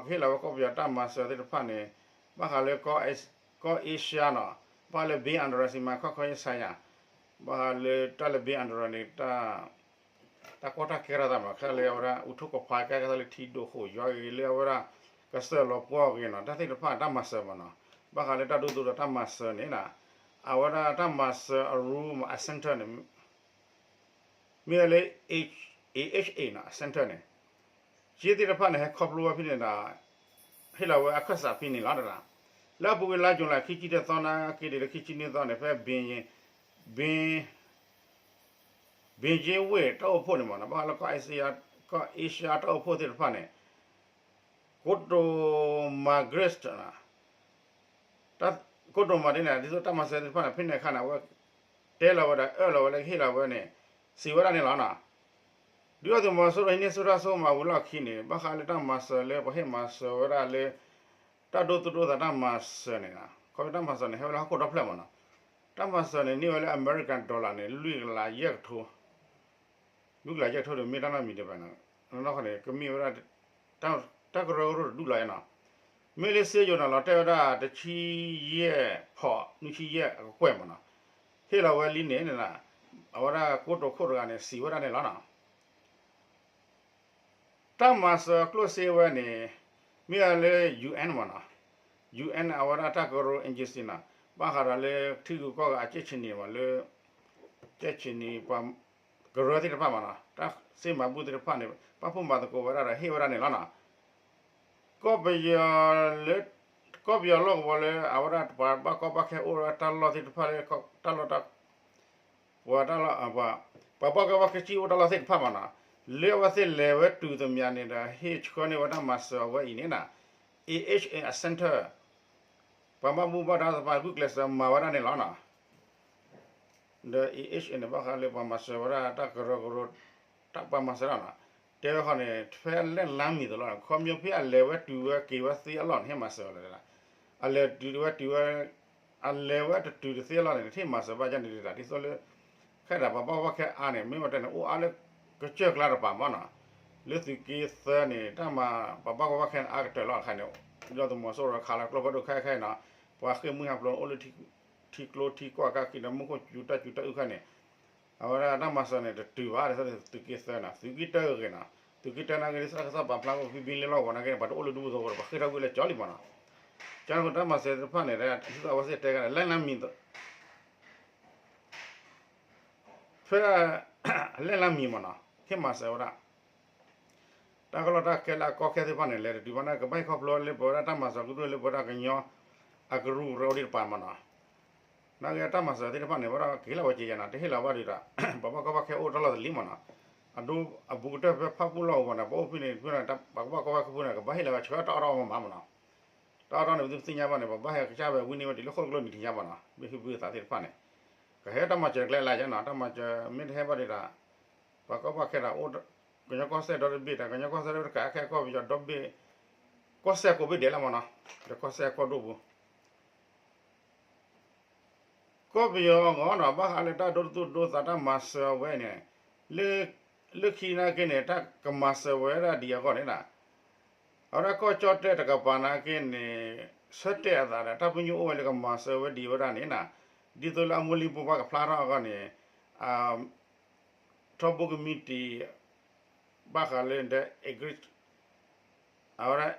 ကဟ့ၣ်လီၤဝဲကီၢ်ပယီၤတၢ်မၤစၢၤသ့ၣ်တဖၣ်န့ၣ် ဘၣ်ဃးလၢ ကီၢ်အ့ရှါနီၤ, ဘၣ်ဃးလၢ ဘ့ၣ်အၣ်ဒရၢၣ် စီမံခန့်ခွဲရေးဆိုင်ရာ, ဘၣ်ဃးလၢတၢ်လၢ ဘ့ၣ်အၣ်ဒရၢၣ် န့ၣ် တၢ်ကီတၢ်ခဲတၢ်သးမး ခဲလၢာ်အဝဲဒၣ် အူထိၣ်ကဖးကဲကဲသးလၢထံဒိၣ်ဃိၣ်ယွၤဂ့ၤဂ့ၤ လၢအဝဲဒၣ် ကစၢၢ်လီၤပှီၢ်ဂ့ၤနီၤ, တၢ်သ့ၣ်တဖၣ်တၢ်မၤစၢၤမးနီၤ, ဘၣ်ဃးလၢတၢ်ဒိၣ်သူၣ်ဒီးတၢ်မၤစၢၤန့ၣ်နီၤ, အဝဲဒၣ်တၢ်မၤစၢၤအရူမး အ center န့ၣ် မ့ၢ်ဝဲလၢ A H A နီၤ center န့ၣ်, က့သ့ၣ်တဖၣ်န့ၣ် ဟဲခီဖျိဝဲဖဲန့ၣ်ဒီး ဟ့ၣ်လီၤဝဲအခၢၣ်စးဖဲန့ၣ်လီၤ. လၢအပူၤကွံာ်လါယူၤလံ ခံဆံတသီ နာ်က့ဒံးလၢခံဆံနွံသီန့ၣ် ဖဲ ဘ့ၣ် ဘ့ၣ်က့ဝ့ၢ်တၢ်အိၣ်ဖှိၣ်န့ၣ်မးနီၤ, ဘၣ်ဃးလၢ ကီၢ်အ့ရှါတၢ်အိၣ်ဖှိၣ်သ့ၣ်တဖၣ်န့ၣ် ကိတိာ် Margret နီၤ ကိတိာ် Margret န့ၣ် ဒ်သိးတၢ်မၤစၢၤသ့ၣ်တဖၣ်န့ၣ် ဖဲန့ၣ်အခါန့ၣ် အဝဲတဲလီၤဝဲဒၣ် အၢၣ်လီၤဝဲလၢကဟ့ၣ်လီၤဝဲန့ၣ် စံးဝဲဒၣ်န့ၣ်လီၤနီၤ. ဒုၣ်ဒါသုးမီၤစိရိၤဟံးန့ၢ်ဆူၣ်ထီၣ်စိမးဝံၤလီၢ်ခံန့ၣ် ဘၣ်ဃးလၢတၢ်မၤစၢၤလၢ ပှၤဟ့ၣ်မၤစၢၤဝဲဒၣ်လၢ တၢ်ဒိၣ်သူၣ်ဒိၣ်သးတၢ်မၤစၢၤန့ၣ်နီၤ, ခီဖျိတၢ်မၤစၢၤန့ၣ် ဟဲဝဲလၢဟီၣ်ခိၣ်ဒီဖျၢၣ်မးနီၤ, တၢ်မၤစၢၤန့ၣ် န့ၢ်ဝဲလၢ American dollar န့ၣ် လွံၢ်ကလးယဲၢ်ကထိ လွံၢ်ကလးယဲၢ်ကထိဒီး မ့ၢ်တၢ်နီတမံၤဒံးဘၣ်နီၤ, နီၢ်နီၢ်ခီန့ၣ် ကမ့ၢ်ဝဲဒၣ် တၢ်ကရၢကရိတဒူၣ်လီၤနီၤ, မ့ၢ်လၢစ့ယိၤန့ၣ် လီၤတဲာ်ဝဲဒၣ်တဆံယဲၢ်ဖီး နွံဆံယဲၢ်အကကွဲၢ်မးနီၤ, ဟ့ၣ်လီၤဝဲလံန့ၣ် အဝဲဒၣ်ကိတိာ်ခိၣ်တဂၤန့ၣ် စံးဝဲဒၣ်န့ၣ်လီၤနီၤ. တၢ်မၤစၢၤကျိၣ်စ့ဝဲန့ၣ် မ့ၢ်ဝဲလၢ ယူဢၣ်မးနီၤ, ယူဢၣ်အဝဲဒၣ်တၢ်ကရၢ agency နီၤ, ဘၣ်ဃးဒီးလၢထံဂုၤကီၢ်ဂၤအကၠ့ၣ်ဆနံၤမးလၢ ကၠ့ၣ်ဆနံၤပှၤကရၢသ့ၣ်တဖၣ်မးနီၤ, တၢ်စ့မၤဘူၣ်သ့ၣ်တဖၣ်န့ၣ် ပာ်ဖှိၣ်မၤသကိးဝဲဒၣ်ဒီးဟ့ၣ်ဝဲဒၣ်န့ၣ်လီၤနီၤ. ကီၢ်ပယီၤလၢ ကီၢ်ပယီၤလီၢ်ကဝီၤလၢ အဝဲဒၣ်ပှၤဘၣ်ကီဘၣ်ခဲအိၣ်ဝဲတၢ်လီၢ်သ့ၣ်တဖၣ်လၢ တၢ်လီၢ်တၢ် ပှၤတၢ်လီၢ် ပှၤဘၣ်ကီဘၣ်ခဲကံၣ်အိၣ်တၢ်လီၢ်သ့ၣ်တဖၣ်မးနီၤ, လၢအဝဲသ့ၣ်လဲၤဝဲတုၤသမျးန့ၣ်ဒီး ဟ့ၣ်ဆှၢန့ၢ်ဝဲတၢ်မၤစၢၤအဝဲအံၤန့ၣ်နီၤ, A H A အ center ပှၤဘၣ်မူဘၣ်ဒါသ့ၣ်တဖၣ်ဂုာ်ကျဲးစၢးမၤဝဲဒၣ်န့ၣ်လီၤနီၤ. ဒီး A H A န့ၣ် ဘၣ်ဃးလၢပှၤမၤစၢၤဝဲဒၣ်တၢ်ကရၢကရိ တၢ်ပှၤမၤစၢၤဒၣ်နီၤ, တဲဝဲဃီန့ၣ် ဖဲလဲၣ်လါမံၤသလီၤ ခီဖျိဖဲအလဲၤဝဲတုၤဝဲက့ၤဝဲသ့အလီၢ်န့ၣ် ဟ့ၣ်မၤစၢၤဝဲလီၤ. အလဲၤတုၤဝဲတုၤဝဲ အလဲၤဝဲတတုၤတသ့အလီၢ်န့ၣ် ဟ့ၣ်မၤစၢၤဘၣ်ဒ်န့ၣ်ဒ်သိးလၢ ခဲဒၣ်ပှၤဘၣ်ကီဘၣ်ခဲအါန့ၣ် မ့ၢ်ဝဲတဲန့ၣ် အိၣ်အါလၢကစၢၢ်ကျါတပၤမးနီၤ, လၢသုးက့သၢန့ၣ် တၢ်မၤပှၤဘၣ်ကီဘၣ်ခဲန့ၣ် အါကတၢၢ်လီၤအခါန့ၣ်, လၢသုးမီၤစိရိၤခးလီၤကျိဖးဒိၣ်ခဲခဲအံၤနီၤ, ပှၤဃ့ၢ်မှံဟးဖျိးအိၣ်လၢထံကျိထံကွၢ်ကါခံဒီး မူခိၣ်စူၤတၢ်စူၤတၢ်အုၣ်ခါန့ၣ်, အဝဲဒၣ်တၢ်မၤစၢၤန့ၣ် တတုၤဘၣ် သုးက့သၢနီၤ, သုးက့တၢဂ့ၤနီၤ, သုးက့တၢနာ်က့ ဒ်သိးကစၢ်ပာ်ဖျါကီၢ်ဖံဘံလ့လီၢ်ကဝီၤနာ်က့န့ၣ် ပှၤတအိၣ်လၢဒူသဝီဒီး ပှၤဃ့ၢ်ထီၣ်ကွံာ်လၢကၠီလံမးနီၤ, ကၠီန့ၣ်အဃိတၢ်မၤစၢၤသ့ၣ်တဖၣ်န့ၣ် ဒ်သိးအဝဲသ့ၣ်တဲကါန့ၣ် လဲၣ်လၢမံၤ ဖဲ လဲၣ်လၢမံၤမးနီၤ ဟ့ၣ်မၤစၢၤဝဲဒၣ် တၢ်ကလီၢ်တၢ်ခဲလၢအကီခဲသ့ၣ်တဖၣ်န့ၣ် လဲၤတတုၤဘၣ်န့ၣ် ကဘၣ်ဟ့ၣ်ခီဖျိလၢပဝဲဒၣ်တၢ်မၤစၢၤကရူၢ်လၢပဝဲဒၣ်ကညီ အကရူၢ်ကရၢအိၣ်ဒံးတပၤမးနီၤ, နာ်က့တၢ်မၤစၢၤသ့ၣ်တဖၣ်န့ၣ် ဝဲဒၣ်ကဟ့ၣ်လီၤဝဲက့ၤယၤနီၤ တဟ့ၣ်လီၤဘၣ်ဒီး ပှၤဘၣ်ကီဘၣ်ခဲအိၣ်တၢ်လီၢ်တလံၤမးနီၤ, အဒိ အဘူးကတၢၢ်ဖဲဖၣ်ပူၣ်လီၢ်ကဝီၤန့ၣ် ပအိၣ်ဖဲန့ၣ်ဖဲန့ၣ် ပှၤဘၣ်ကီဘၣ်ခဲဖဲန့ၣ် ကဘၣ်ဟ့ၣ်လီၤဝဲဆၢတၢ်အီၣ်တၢ်အီမးမးမးနီၤ, တၢ်အီၣ်တၢ်အီန့ၣ် ပသုတသ့ၣ်ညါဘၣ်န့ၣ် ပဘၣ်ဟဲကစၢ်ဝဲဝံန့ၢ်ဝဲတုၤလၢဃိၣ်ကျိနံၤထံၣ်ညါမးနီၤ မ့ၢ်ဟုဘုသးသ့ၣ်တဖၣ်န့ၣ်, ကဟဲတၢ်မၤစၢၤတကျဲလၢယါနီၤ တၢ်မၤစၢၤမ့ၢ်တဟဲဘၣ်ဒံးဒီး ပှၤကီၢ်ဘၣ်ခဲဒီး ကညီကီၢ်စဲၣ်ဒီတဘ့ၣ်ဒီး ကညီကီၢ်စဲၣ်ဒီတကးခဲကီၢ်ပယီၤဒီဘ့ၣ် ကီၢ်စဲၣ်ကိးဘ့ၣ်ဒဲးလီၤမးနီၤ, ဒီးကီၢ်စဲၣ်ကီၢ်ဒိၣ်ပူၤ ကီၢ်ပယီၤအဂီၢ်နီၤ ဘၣ်ဃးလၢတၢ်ဒိသူၣ်ဒိသးတၢ်မၤစၢၤအဝဲန့ၣ် လၢခံနာ်က့န့ၣ် တၢ်ကမၤစၢၤဝဲဒၣ်ဒ်အဂီၢ်န့ၣ်နီၤ, အဝဲဒၣ်ကီၢ်ကၠီၣ်တဲၣ်တကပၤနာ်က့န့ၣ် ဆၢတဲာ်အသးဒီး တၢ်ပညိၣ်အိၣ်ဝဲလၢကမၤစၢၤဝဲဒံးဝဲဒၣ်န့ၣ်နီၤ, ဒ်သိးလၢအမိၢ်လံၤဖိပှၤကဖျါထီၣ်အဂီၢ်န့ၣ် ထီဘိကမံးတံာ် ဘၣ်ဃးလၢ the English အဝဲဒၣ်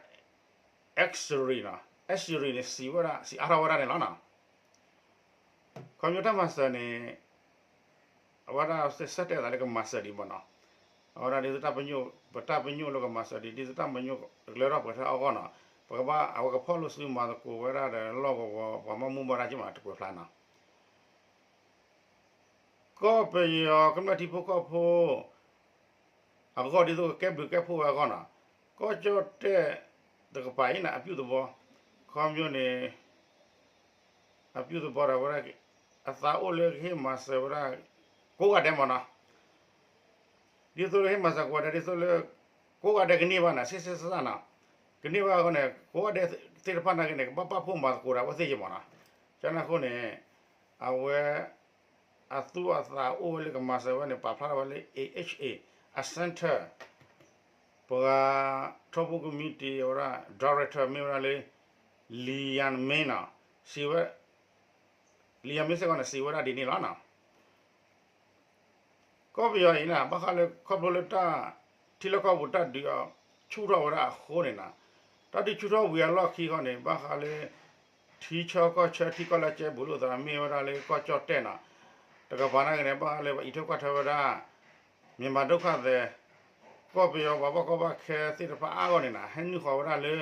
X-ray နီၤ X-ray န့ၣ် စံးဝဲဒၣ် စံးအါထီၣ်ဝဲဒၣ်န့ၣ်လီၤနီၤ, ခီဖျိတၢ်မၤစၢၤန့ၣ် အဝဲဒၣ်ဆၢတဲာ်အသးလၢကမၤစၢၤဒံးမးနီၤ, အဝဲဒၣ်ဒ်သိးတၢ်ပညိၣ် ပတၢ်ပညိၣ်လၢကမၤစၢၤဒံး ဒ်သိးတၢ်ပညိၣ်ကလၢထီၣ်ပှဲၤထီၣ်အဂီၢ်နီၤ, ပကဘၣ်အဝဲကဖီၣ်လိာ်စုမၤသကိးဝဲဒၣ်ဒီးလီၢ်ကဝီၤ ပှၤမၤမူဘၣ်တၢ်က့မးတကွဲးဖျါနီၤ ကီၢ်ပယီၤကမျၢၢ်ထံဖိကီၢ်ဖိ အဂီၢ်ဒ်သိးကကဲဘျုးကဲဖှိၣ်ဝဲအဂီၢ်နီၤ, ကီၢ်ကၠီၣ်တဲၣ်တကပၤအံၤန့ၣ် အပြုသဘော ခီဖျိန့ၣ် အပြုသဘောဒီးဝဲဒၣ် အသးအိၣ်လၢကဟ့ၣ်မၤစၢၤဝဲဒၣ် ကိးဂၤဒဲးမးနီၤ, ဒ်သိးလၢဟ့ၣ်မၤစၢၤကိးဂၤဒဲး ဒ်သိးလၢ ကိးဂၤဒဲးကန့ၢ်ဘၣ်န့ၣ် ဆ့ဆ့စၢ်စၢ်နီၤ, ကန့ၢ်ဘၣ်အဃိန့ၣ် ကိးဂၤဒဲးသ့ၣ်တဖၣ်နာ်က့န့ၣ် ကဘၣ်ပာ်ဖှိၣ်မၤသကိးဒီးအဝဲသ့ၣ်ယံၤမးနီၤ, ကန့ၣ်အဃိန့ၣ် အဝဲ အသူအသးအိၣ်ဝဲလၢကမၤစၢၤဝဲန့ၣ် ပာ်ဖျါထီၣ်ဝဲလၢ A H A အ center ပှၤထီဘိကမံးတံာ်အဝဲဒၣ် director မ့ၢ်ဝဲဒၣ်လၢ Lian Ming နီၤ, စံးဝဲ Lian Ming စ့ၢ်ကီးန့ၣ် စံးဝဲဒၣ်ဒ်န့ၣ်လီၤနီၤ. ကီၢ်ပယီၤအံၤန့ၣ် ဘၣ်ဃးလၢခီဖျိလၢတၢ် ထံလီၢ်ကီၢ်ပူၤတၢ်ဒုးဆူၣ်ထီၣ်ဝဲဒၣ်အဃိန့ၣ်နီၤ, တၢ်ဒုးဆူၣ်ထီၣ်ဝံၤအလီၢ်ခံဃီန့ၣ် ဘၣ်ဃးလၢ ထံဆၢကီၢ်ဆၢထံကီၢ်လၢကဲဘူးလိာ်သးမ့ၢ်ဝဲဒၣ်လၢကီၢ်ကၠီၣ်တဲၣ်နီၤ, တကပၤနာ်က့န့ၣ် ဘၣ်ဃးလၢပှၤအံးထွဲကွၢ်ထွဲဝဲဒၣ် မ့ၢ်မၤဒုက္ခသည် ကီၢ်ပယီၤပှၤဘၣ်ကီဘၣ်ခဲသ့ၣ်တဖၣ်အါဂီၢ်န့ၣ်နီၤ ဟဲနုာ်ဃီၤဝဲဒၣ်လၢ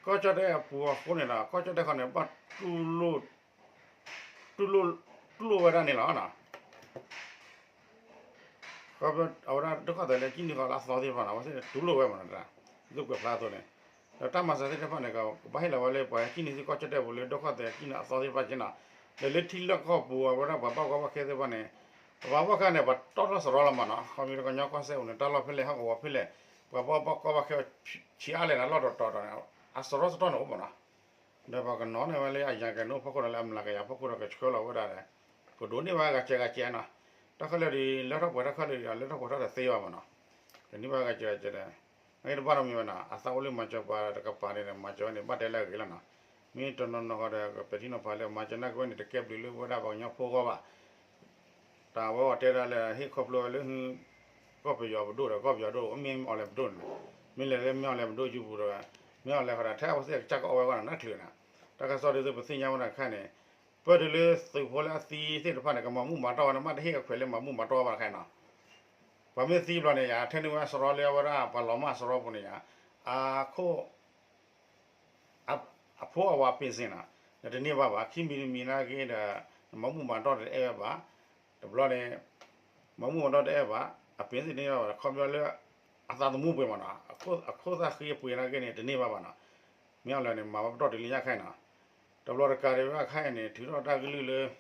ကီၢ်ကၠီၣ်တဲၣ်အပူၤအဃိန့ၣ်ဒီး ကီၢ်ကၠီၣ်တဲၣ်ဃီန့ၣ် ဘၣ်တူၢ်လိာ် တူၢ်လိာ်ဝဲဒၣ်န့ၣ်လီၤနီၤ. အဝဲဒၣ်ဒုက္ခသည်လၢကံၣ်နုာ်ဃီၤလၢအသီသ့ၣ်တဖၣ်နီၤ အဝဲသ့ၣ်န့ၣ် တူၢ်လိာ်ဝဲမးနီၤ ဒ်သိးကွဲးဖျါအသိးန့ၣ်, ဒီးတၢ်မၤစၢၤသ့ၣ်တဖၣ်န့ၣ် ကဘၣ်ဟ့ၣ်လီၤဝဲလၢပှၤကံၣ်နုာ်သ့ၣ်ကီၢ်ကၠီၣ်တဲၣ်ပူၤလၢဒုက္ခသည်ကံၣ်နုာ်အသီသ့ၣ်တဖၣ်က့နီၤ, ဒီးလၢထံလီၢ်ကီၢ်ပူၤအဝဲဒၣ်ပှၤဘၣ်ကီဘၣ်ခဲသ့ၣ်တဖၣ်န့ၣ် ပှၤဘၣ်ကီဘၣ်ခဲန့ၣ် ပှၤတီၢ်ထီၣ်စရီလီၤမးနီၤ ခီဖျိကညီကီၢ်စဲၣ်အိၣ်န့ၣ် တၢ်လီၢ်ဖဲလဲၣ် ဟီၣ်ကဝီၤဖဲလဲၣ် ပှၤဘၣ်ဘၣ်ကီဘၣ်ခဲဆံးအါလဲၣ်န့ၣ် လီၢ်တတီၤတီၤန့ၣ် အစရီစရီန့ၣ်အိၣ်မးနီၤ. ဒီးပှၤကနီၤန့ၢ်ဝဲလၢအယၤကဲၤနိဖီခိၣ်ဒီးလၢအမျးကယၤဖီခိၣ်ဒီးကဆှၢလီၤဝဲဒၣ်ဒီး ကဒိးန့ၢ်ဝဲဂၤကဲဂၤကဲနီၤ, တၢ်ခဲလၢာ်ဒ်လၢထီၣ်ပှဲၤထီၣ်ခဲလၢာ်ဒ်ဒီးလၢထီၣ်ပှဲၤထီၣ်တသ့ဘၣ်မးနီၤ, ကန့ၢ်ဘၣ်ဂၤကဲဂၤကဲဒီး အဂ့ၢ်တဘၣ်ဒီးမ့ၢ်ဝဲနီၤ အသးအိၣ်လၢမၤစၢၤပှၤတကပၤန့ၣ် မၤစၢၤဝဲန့ၣ် ဘၣ်တဲလၢအဂ့ၤလီၤနီၤ, မ့ၢ်တနီၤနီၤဃီဒီး ကပဲာ်ထံနီၤဖးလၢမၤစၢၤနာ်က့ဝဲန့ၣ် တကဲဘျုးလၢဝဲဒၣ်ပှၤကညီဖိအဂီၢ်ဘၣ် တၢ်ဝဲအီၤတဲဒၣ်လၢဟ့ၣ်ခီဖျိဝဲလၢ ကီၢ်ပယီၤပဒိၣ်ဒီး ကီၢ်ပယီၤဒိၣ်မ့ၢ်အီၤလဲၣ်ပဒိၣ်န့ၣ်, မ့ၢ်လဲၤလၢမ့ၢ်အီၤလဲၣ်ပဒိၣ်ယူပူၤဒီး မ့ၢ်အီၤလဲၣ်ဃီဒီး ထဲအဝဲသ့ၣ်ကစၢ်ကအီၣ်ဝဲဂီၢ်န့ၣ် နၢ်ချုးန့ၣ်, တၢ်ကစီၣ်ဒ်သိးပသ့ၣ်ညါဝဲဒၣ်တခါန့ၣ်, ပၢၢ်တုၤလၢသုးဖိလၢအသံသ့ၣ်တဖၣ်န့ၣ် ကမၤမူးမၤတီၢ်ဝဲန့ၣ် မ့ၢ်တဟ့ၣ်အခွဲးလၢမၤမူးမၤတီၢ်ဘၣ်တခါန့ၣ်နီၤ, ပှၤမ့ၢ်သံဘျီန့ၣ်ယါ ထဲန့ၢ်ဝဲအစရီလၢအဝဲဒၣ်ပှၤလီၤမၢ်အစရီပူၤန့ၣ်ယါ, အခိၣ် အဖိအဝၤပ့ၣ်စ့ၣ်နီၤ, ဒီးတန့ၢ်ဘၣ်ဘၣ် ခံမံၤတမံၤနာ်က့ဒီး မၤမူးမၤတီၢ်တအဲၣ်ဝဲဘၣ်, တဘျီန့ၣ် မၤမူးမၤတီၢ်တအဲၣ်ဘၣ်, အပ့ၣ်စ့ၣ်တန့ၢ်ဘၣ်ဘၣ် ခီပညီလၢ အသးသမူပှဲၤမးနီၤ, အခိၣ်သၣ်ဃံအပှ့ၤနာ်က့န့ၣ် တန့ၢ်ဘၣ်ဘၣ်နီၤ, မ့ၢ်အီၤလဲၣ်န့ၣ် မၤဝဲပတီၢ်တုၤလၢညါခဲအံၤနီၤ, တဘျီတကးဒံးဝဲဒၣ်ခဲအံၤန့ၣ် ထုးထီၣ်တၢ်ကလုၢ်လၢ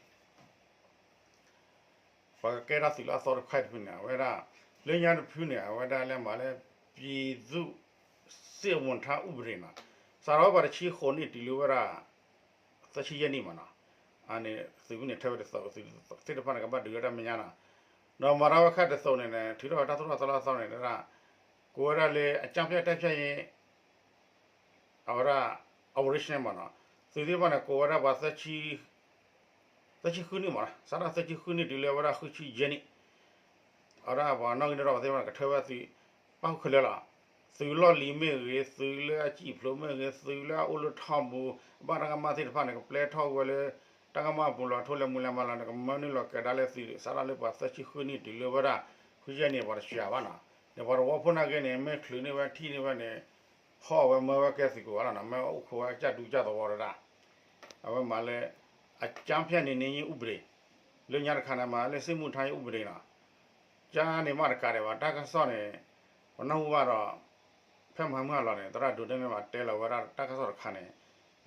ပှၤကကဲထီၣ်သုးလၢအသီတခါအံၤတဖုန့ၣ် အဝဲဒၣ် လၢညါတဖုန့ၣ် အဝဲဒၣ်လၢမၤလၢ ပြည်သူ့စစ်ဝန်ထမ်းဥပဒေနီၤ, စးထီၣ်ဝဲပှၤတဆံဃိးနံၣ်တုၤလၢဝဲဒၣ် သၢဆံယဲၢ်နံၣ်မးနီၤ, အန့ၣ် သုးမုၢ်န့ၣ် ထဲဝဲတသိး သ့ၣ်တဖၣ်န့ၣ် ကဘၣ်ဒုးဝဲတၢ်မဲာ်ညါနီၤ, ဒီးမၤထီၣ်ဝဲခါတသိးန့ၣ် ထုးထီၣ်ဝဲတၢ်သိၣ်တၢ်သီလၢအသီန့ၣ် ဒၣ် ကိးဝဲဒၣ်လၢအကၠၢ်ဖၠၣ်တဲၣ်ဖၠၣ်အံၤ အဝဲဒၣ် Operation မ့ၢ်နီၤ, သုးသ့ၣ်တဖၣ်န့ၣ် ကိးဝဲဒၣ်ပှၤ သၢဆံဃုနံၣ်မ့ၢ်နီၤ, စးထီၣ်သၢဆံဃုနံၣ်တုၤလၢဝဲဒၣ်ဃုဆံယဲၢ်နံၣ် အဝဲဒၣ်ပှၤနီၣ်ဂံၢ်နီၣ်ဒွးသ့ၣ်တဖၣ်န့ၣ် ကထၢဝဲသုး ပၣ်ဃုာ်ခဲလၢာ်လီၤ. သုးလီၢ်လံၤမ့ၢ်ဂ့ၤ, သုးလၢအစံာ်ဖျိးမ့ၢ်ဂ့ၤ, သုးလၢအအိၣ်လၢထီၣ်ပူၤ ဘၣ်တၢ်ကမၣ်သ့ၣ်တဖၣ်န့ၣ် ကပျဲထီၣ်ဝဲလၢ တၢ်ကမၣ်ပူၤလီၤ. ထိၣ်လဲၤမူၤလဲၤမၤလီၤန့ၣ် ကမၢနုာ်လီၤကဒါလၢသုး စးထီၣ်လၢပှၤသၢဆံဃုနံၣ်တုၤလၢဝဲဒၣ် ဃုဆံယဲၢ်နံၣ် ပှၤတစှၤဘၣ်နီၤ. ဒီးပှၤတဝီဖိနာ်က့န့ၣ် မ့ၢ်ချုးန့ၢ်ဝဲထံၣ်န့ၢ်ဝဲန့ၣ် ဖီၣ်ဝဲမၢဝဲကဲသုးကိးဂၤလီၤနီၤ, မ့ၢ်အိၣ်ခိးဝဲကစၢ်ဒူကစၢ်သဝီတဒၣ်. အဝဲမၤလၢ အကြမ်းဖက်နှိမ်နင်းရေးဥပဒေ လၢညါတခါန့ၣ် မၤလၢ စစ်မှုထမ်းရေးဥပဒေ နီၤ, ကန့ၣ်မ့ၢ်တကးဒံးဘၣ် တၢ်ကစီၣ်န့ၣ် ပနၢ်ဟူဘၣ်ဒီး ဖဲမဟါမုၢ်ဟါလီၤန့ၣ် သရၣ်ဒိးန့ၢ်မ့ၢ်တဲလီၤဝဲဒၣ်တၢ်ကစီၣ်တခါန့ၣ်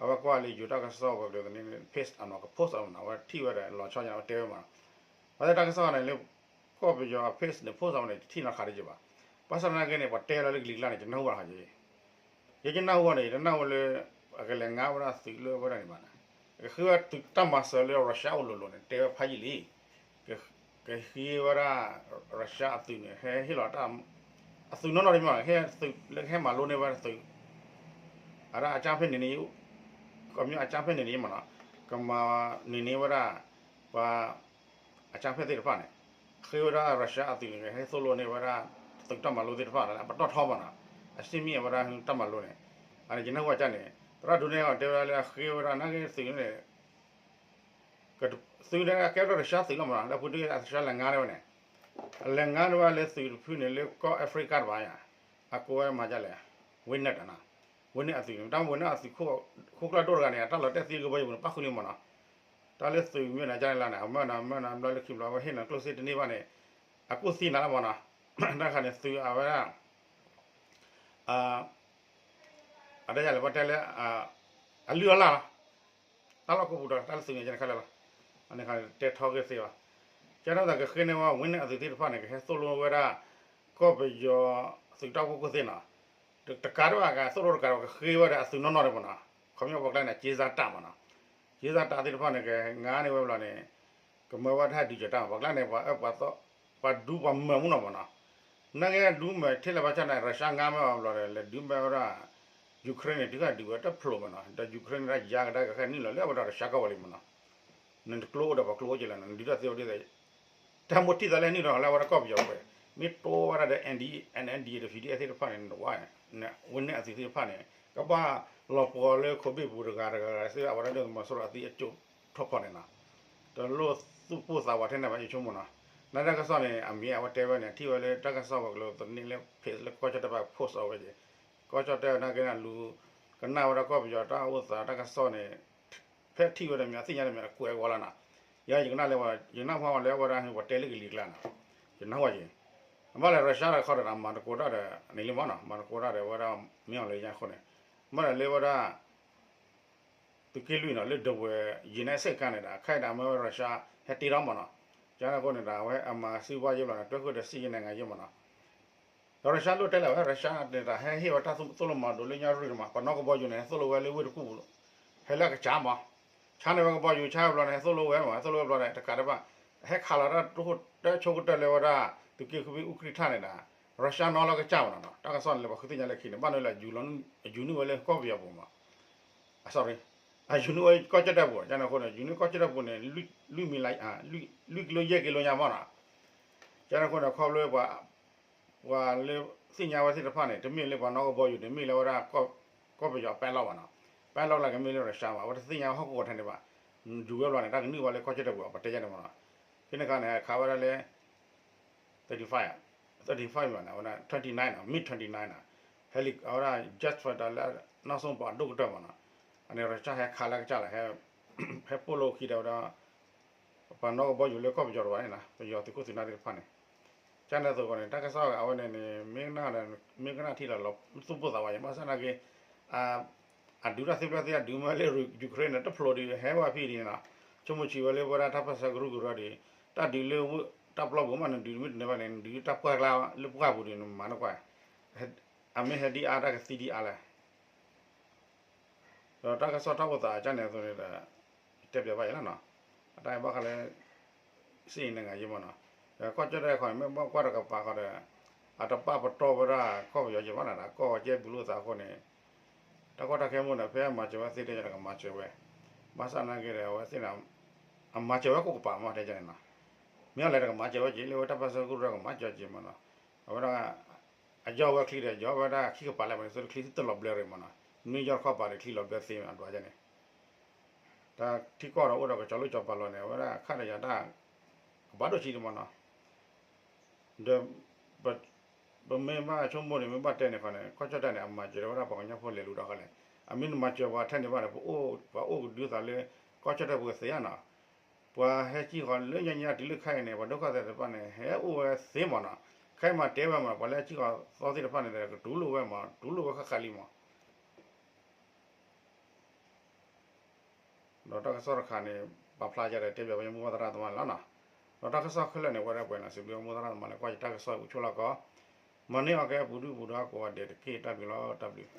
အဝဲကွၢ်လၢယိၤတၢ်ကစီၣ်ဝဲၤကျိၤသန့ page အနီၤ က post အီၤမ့ၢ်နီၤ, အဝဲထံၣ်ဝဲဒီးလီၤဆီညါ အဝဲတဲဝဲမ့ၢ်နီၤ, ဘၣ်ဆၣ်တၢ်ကစီၣ်န့ၣ်လၢ ကီၢ်ပယီၤအ page န့ၣ် post အီၤန့ၣ် တထံၣ်နီတခါတယဲၢ်ဘၣ်. ဘၣ်ဆၣ်သနာ်က့န့ၣ် ပှၤတဲလီၤလၢကလံၤကျါန့ၣ် ယနၢ်ဟူဘၣ်ဟီယဲ ယကနၣ်ဟူန့ၣ် ယတနၢ်ဟူလၢ အကလဲၤငါဝဲဒၣ်သုးလၢဝဲဒၣ်န့ၣ်ဘၣ်န့ၣ်, ကဃ့ဝဲသုးတၢ်မၤစၢၤလၢ Russia အိၣ်လိၤလိၤန့ၣ် တဲဝဲဖးယံာ်လံ, ကဟံးဝဲဒၣ် Russia အသုးန့ၣ် ဟဲဟ့ၣ်လီၤတၢ် အသုးနီၢ်နီၢ်တမံၤ ဟဲသုးလၢကဟဲမၤလိန့ၢ်ဝဲသုး အဒၣ်အကြမ်းဖက်နှိမ်နင်းရေး ကမျၢၢ်အကြမ်းဖက်နှိမ်နင်းရေး မ့ၢ်နီၤ, ကမၤနှိမ်နင်းဝဲဒၣ် ပှၤ အကြမ်းဖက်သ့ၣ်တဖၣ်န့ၣ် ဃ့ဝဲဒၣ် Russia အသုးန့ၣ် ဟဲသိၣ်လိန့ၢ်ဝဲဒၣ် သုးတၢ်မၤလိသ့ၣ်တဖၣ်လၢအပတီၢ်ထီမ့ၢ်နီၤ, အစ့ၣ်မ့ၢ်အဝဲဒၣ်တၢ်မၤလိန့ၣ်, အန့ၣ်ယနၢ်ဟူဝဲကန့ၣ် သရၣ်ဒိးန့ၢ်အီၤတဲဝဲဒၣ်လၢအဃ့ဝဲဒၣ်နာ်က့သုးန့ၣ် သုးန့ၣ်ကဲဝဲဒၣ် Russia သုးလီၤမ့ၢ်နီၤ, လၢအပူၤတ့ၢ် Russia လဲၤငါန့ၢ်ဝဲန့ၣ်, အလဲၤငါန့ၢ်ဝဲလၢသုးတဖုန့ၣ် လၢကီၢ် Africa တဘၣ်ယါ, အကိးဝဲမၤဒ်လဲၣ်, Wagner နီၤ, Wagner အသုးန့ၣ် တၢ်မ့ၢ် Wagner အသုး ခိၣ်ကျၢၢ်ဒိၣ်တဂၤန့ၣ် အတၢ်လီၤတဲာ်သံကဘီယူၤန့ၣ် ပၣ်ဃုာ်လံမ့ၢ်နီၤ, တၢ်လၢသုးမ့ၢ်နၤကန့ၣ်လီၤန့ၣ် အမၢနၤမၢနၤဘျီလၢခံဘျီဝဲဟ့ၣ်နၤကျိၣ်စ့တန့ၢ်ဘၣ်န့ၣ်, အကူၣ်သံနၤလီၤမ့ၢ်နီၤ, တၢ်ခါန့ၣ်သုးအဝဲဒၣ် အတၢ်ယၤလဲၣ် ပှၤတဲလၢ အလုၢ်အလၢ်လီၤ, တၢ်လီၢ်ကိးပူၤဒီးတၢ်လၢသုးန့ၣ် ယနခါလၢလီၤ, အန့ၣ်ခါန့ၣ်တဲထီက့ၤသ့ဘၣ်, ကဲထီၣ်သးကဃ့န့ၢ်ဝဲ Wagner အသုးသ့ၣ်တဖၣ်န့ၣ် ကဟဲသိၣ်လိဝဲဒၣ် ကီၢ်ပယီၤသုးတၢ်ဖီခိၣ်သ့ၣ်နီၤ, တကးဒံးဘၣ်ကသိၣ်လိတကးဒီးကဃ့ဝဲဒၣ်အသုးနီၢ်နီၢ်ဒံးမ့ၢ်နီၤ, ခီပညီပှၤကျါန့ၣ် က့စၢ်တၢ်မ့ၢ်နီၤ, က့စၢ်တၢ်သ့ၣ်တဖၣ်န့ၣ် ကငါန့ၢ်ဝဲဘျီန့ၣ် ကမၢဝဲတၢ်ဟဲဒုးကၢၤတၢ်မ့ၢ် ပှၤကျါန့ၣ် ပှၤအၢပှၤသီ ပှၤဒူပှၤမၢမူနီၤမ့ၢ်နီၤ, နာ်က့ဒူမဲာ်ထဲလဲၣ်ဘၣ်ဆၣ်န့ၣ် Russia ငါမ့ၢ်အီၤဘျီဒီး လဲၤဒုးမဲာ်ဝဲဒၣ် Ukraine န့ၣ် တုၤခါဒုးဝဲတဖျိးမ့ၢ်နီၤ, ဒီး Ukraine န့ၣ်တၢ်ယါကဒါကဟဲနုာ်လီၤလၢအဝဲဒၣ် Russia ကီၢ်ဝဲလံမ့ၢ်နီၤ, နတကျိအိၣ်ဒီးပှၤကျိအိၣ်က့ၤလီၤ နဒုးတၢ်သ့ဝဲဒ်သိး တၢ်မိၢ်ထံၣ်သးလၢနုာ်လီၤလၢအဝဲဒၣ်ကီၢ်ပယီၤဝဲ, မ့ၢ်တိဝဲဒၣ်ဒီး NDAA ဒီး PDF သ့ၣ်တဖၣ်န့ၣ် နတဝါန့ၣ်, Wagner အသုးသ့ၣ်တဖၣ်န့ၣ် ကဘၣ်လီၤပှီၢ်လၢခိးဘ့ၣ်ပူၤတဂၤတဂၤဂၤသ့ၣ် အဝဲဒၣ်ဒိၣ်သုးမီၤစိရိၤအသုးအကၠိၣ်ထီၣ်ဖီၣ်န့ၣ်နီၤ, တလိၣ်သူၣ်ပိၢ်သးဝးထဲန့ၣ်ဘၣ် ယဆိကမိၣ်နီၤ, နာ်တၢ်ကစီၣ်န့ၣ် အမ့ၢ်အဝဲတဲဝဲန့ၣ် ထံၣ်ဝဲလၢတၢ်ကစီၣ်ဝဲၤကျိၤသန့လၢ page လၢကီၢ်ကၠီၣ်တဲၣ်ဘၣ် post အီၤဝဲက့ၤ, ကီၢ်ကၠီၣ်တဲၣ်နာ်က့န့ၣ်လူၤ ကနၣ်ဝဲဒၣ်ကီၢ်ပယီၤတၢ်အိၣ်သးတၢ်ကစီၣ်န့ၣ် ဖဲထံၣ်ဝဲဒီးမ့ၢ်အသ့ၣ်ညါဒီးမ့ၢ်အကွဲးအဂီၢ်လီၤနီၤ, ယၤယကနၣ်လၢဝဲ ယကနၣ်ဖီဝဲလၢအဝဲဒၣ်ဟဲပှၤတဲလၢကလံၤကျါနီၤ, ယနၢ်ဟူဝဲက့ၤ, အဘၣ်လဲၣ် Russia တခီဒီးမၤသကိးတၢ်ဒီးန့ၣ်လံမ့ၢ်နီၤ, မၤသကိးတၢ်ဒီးဝဲဒၣ်မ့ၢ်အီၤလၢညါအဃိန့ၣ်, ဘၣ်ဒီးလၢဝဲဒၣ် သုးက့လွံၢ်နီၤ လၢဒဝဲၢ်ယံၤန့ၣ်စ့ၢ်ကီးန့ၣ်ဒီး ခဲအံၤဒၣ်မ့ၢ်ဝဲ Russia ဟဲတ့ထီၣ်မ့ၢ်နီၤ, ကန့ၣ်အဃိန့ၣ်ဒီး အဝဲအမၤစံးဘၣ်ယဲၢ်ဘျီန့ၣ် တွဲဃုာ်ဒီးစံၣ်ယဲၢ်နံၣ်ဂၤယဲၢ်မ့ၢ်နီၤ, ဒီး Russia လိၣ်တဲလၢဝဲ Russia န့ၣ်ဒီး ဟဲဟ့ၣ်ဝဲတၢ်သိၣ်လိမၤဒိးလၢညါရူၢ်န့ၣ်မး ပှၤနီၣ်ကဘီယူၤန့ၣ် ဟဲသိၣ်လိဝဲလၢဝ့ၢ်တကူၣ်ပူၤ, ဟဲလၢအကစၢ်မး, ဆါန့ၢ်ဝဲကဘီယူၤ ဆါဝဲဘျီန့ၣ် ဟဲသိၣ်လိဝဲမး ဟဲသိၣ်လိဝဲဘျီန့ၣ် တကးဒံးဘၣ် ဟဲခးလီၤတၢ်တိခိၣ်တၢ်ဆိကတၢၢ်လၢဝဲဒၣ် သုးက့ဃုဘ့ၣ်အူကြံၢ်ထၣ်န့ၣ်ဒီး Russia နီၣ်လီၤကစၢ်မးနီၤ, တၢ်ကစီၣ်န့ၣ်လၢပှၤဃုသ့ၣ်ညါလၢခံန့ၣ် ဘၣ်န့ၣ်လၢ ယူၤနုၢ်ဝဲလၢကီၢ်ပယီၤပူၤမး sorry, ယူၤနုၢ်ဝဲကီၢ်ကၠီၣ်တဲၣ်ပူၤ ကန့ၣ်အဃိန့ၣ် ယူၤနုၢ်ကီၢ်ကၠီၣ်တဲၣ်ပူၤန့ၣ် လွံၢ်မံၤလၢ လွံၢ်ကံလိယဲၢ်ကံလိညါမးနီၤ, ကန့ၣ်အဃိန့ၣ် ခီဖျိ ပှၤလၢသ့ၣ်ညါဝဲသ့ၣ်တဖၣ်န့ၣ် တမ့ၢ်လၢပှၤနီၣ်ကဘီယူၤန့ၣ် မ့ၢ်လၢဝဲဒၣ် ကီၢ်ပယီၤပဲလီၤဘၣ်နီၤ, ပဲလီၤလၢကမ့ၢ်လၢ Russia ဘၣ် အဝဲတသ့ၣ်ညါဟီၣ်ကဝီၤထဲန့ၣ်ဘၣ်, ယူၤဝဲဘျီန့ၣ် တၢ်ကနုာ်ဘၣ်လၢကီၢ်ကၠီၣ်တဲၣ်ပူၤ ပတဲယဲၢ်န့ၣ်မးနီၤ, ဖဲန့ၣ်အခါန့ၣ် ခးဝဲဒၣ်လၢ thirty-five, thirty-five မးနီၤ အဝဲဒၣ် twenty-nine နီၤ MiG twenty-nine နီၤ, ဟဲလံ အဝဲဒၣ် jet fighter လၢနီၢ်စိပှၤဒိၣ်ကတၢၢ်မးနီၤ, အန့ၣ် Russia ဟဲခးလၢကစၢ်လီၤ, ဟဲပိာ်လိာ်ခံဒီးဝဲဒၣ် ပှၤနီၣ်ကဘီယူၤလၢကီၢ်ပယီၤတဝဲန့ၣ်နီၤ, ပယီၤသုးခိၣ်သုးနၢ်သ့ၣ်တဖၣ်န့ၣ်, ကန့ၣ်အသိးဃီန့ၣ် တၢ်ကစီၣ်အဝဲန့ၣ်န့ၣ် မ့ၢ်ကနၣ်ထံလီၤလီၤသူၣ်ပိၢ်သးဝးယဲၢ် ဘၣ်ဆၣ်နာ်က့ အဒုးတၢ်သ့ၣ်ဖျၢၣ်သ့ၣ်အဒုးမ့ၢ်လၢ Ukraine န့ၣ် တဖျိးဒံးဟဲဝဲဖဲဒ်န့ၣ်နီၤ, ဆိကမိၣ်ဆံးဝဲလၢဝဲဒၣ်တၢ်ပၢၢ်ဆၢကရူၢ်ကရၢဒ်, တၢ်ဒုးလၢတၢ်ပျီပူၤမး နဒုးမ့ၢ်တန့ၢ်ဘၣ်န့ၣ် နဒုးတၢ်ပှၢ်ကျါလၢပှၢ်ပူၤဒ်န့ၣ် မၤနကွၢ်, အမ့ၢ်ဟဲဒ်အါတၢ်ကသံဒ်အါလဲၣ် ဒီးတၢ်ကစီၣ်တၢ်အိၣ်သးကန့ၣ်အသိးန့ၣ်ဒီး တဲပျးဘၣ်ယဲၢ်လီၤနီၤ, အတၢ်ဘၣ်ဃးလၢ စ့ၣ်အံၤနဂၤယဲၢ်မးနီၤ, ဒီးကီၢ်ကၠီၣ်တဲၣ်ခီန့ၣ် မ့ၢ်ဘၣ်ကွၢ်တကပၤဃီဒီး အတပာ်ပတီၢ်ဝဲဒၣ်ကီၢ်ပယီၤက့ၤဘၣ်နၤဒီး ကီၢ်ဝဲကဲဘုလိာ်သးအဃိန့ၣ် တၢ်ကီတၢ်ခဲမ့ၢ်န့ၣ် ဖဲအမၤစၢၤဝဲသ့တယၤဒီးကမၤစၢၤဝဲ, ဘၣ်ဆၣ်နာ်က့ဒီး အဝဲသ့ၣ်န့ၣ် အမၤစၢၤဝဲခိၣ်ကပၤမး တဲန့ၣ်နီၤ, မ့ၢ်အလဲၤတကမၤစၢၤဝဲက့ၤ လၢဝဲတၢ်ပၢဆှၢကရူၢ်တၢ်ကမၤစၢၤက့ၤမးနီၤ, အဝဲဒၣ် အယီၢ်ဝဲချံဒီး ယီၢ်ဝဲဒၣ်ခံကပၤလၢမးန့ၣ် သုတချံသုတလီၤဘျၢရံၣ်မးနီၤ, မ့ၢ်ယီၢ်တခီပၤဒီးချံလီၤဘျၢသ့မး ဒွးန့ၣ် တၢ်ထံကီၢ်ဒီးအိၣ်ဒီးကစီၤလိၣ်ကစီၤပၤလီၤန့ၣ် အဝဲဒၣ်ခါဒီးယၤတၢ် ကဘၣ်ဒိၣ်ဆံးဒံးမးနီၤ, ဒီး ပမ့ၢ်ဘၣ်ဆိကမိၣ်န့ၣ် မ့ၢ်ဘၣ်တဲန့ၣ်ခီန့ၣ် ကီၢ်ကၠီၣ်တဲၣ်န့ၣ် အမၤစၢၤဝဲဒၣ်ပှၤကညီဖိလဲၤလူၤဒီးဃီလဲၣ်, အမ့ၢ်နမၤစၢၤပှၤထဲန့ၣ်ဘၣ်န့ၣ် ပအိၣ်ပှၤအိၣ်ကဒုသးလၢ ကီၢ်ကၠီၣ်တဲၣ်ပူၤကသ့ဧါနီၤ, ပှၤဟဲကံၣ်ဃီလၢညါညါတုၤလၢခဲအံၤန့ၣ် ပှၤဒုက္ခသည်သ့ၣ်တဖၣ်န့ၣ် ဟဲအိၣ်ဝဲသ့မးနီၤ, ခဲအံၤမးတဲဝဲမး ပှၤလၢအကံၣ်ဃီသီသ့ၣ်တဖၣ်န့ၣ် ကတူၢ်လိာ်ဝဲမး တူၢ်လိာ်ဝဲဃၣ်ဃၣ်လံမး ဒီးတၢ်ကစီၣ်တခါန့ၣ် ပာ်ဖျါယၤဒီးတဲဘၣ်ဝဲမိၢ်ပၢ်သရၣ်သမါန့ၣ်လီၤနီၤ, ဒီးတၢ်ကစီၣ်ခဲလၢာ်န့ၣ် ဝဲဒၣ်ပှဲၤနီၤ စံးဘျုးမိၢ်သရၣ်သမါလၢ ကွၢ်ယတၢ်ကစီၣ်အပူၤဆိလီၤကီး, မၤန့ၢ်အီၤကဲပူၤဒုၣ်ပူၤဒါကိးဂၤဒဲးတက့ၢ် တၢ်ဘျုးလီၤ တၢ်ဘျုး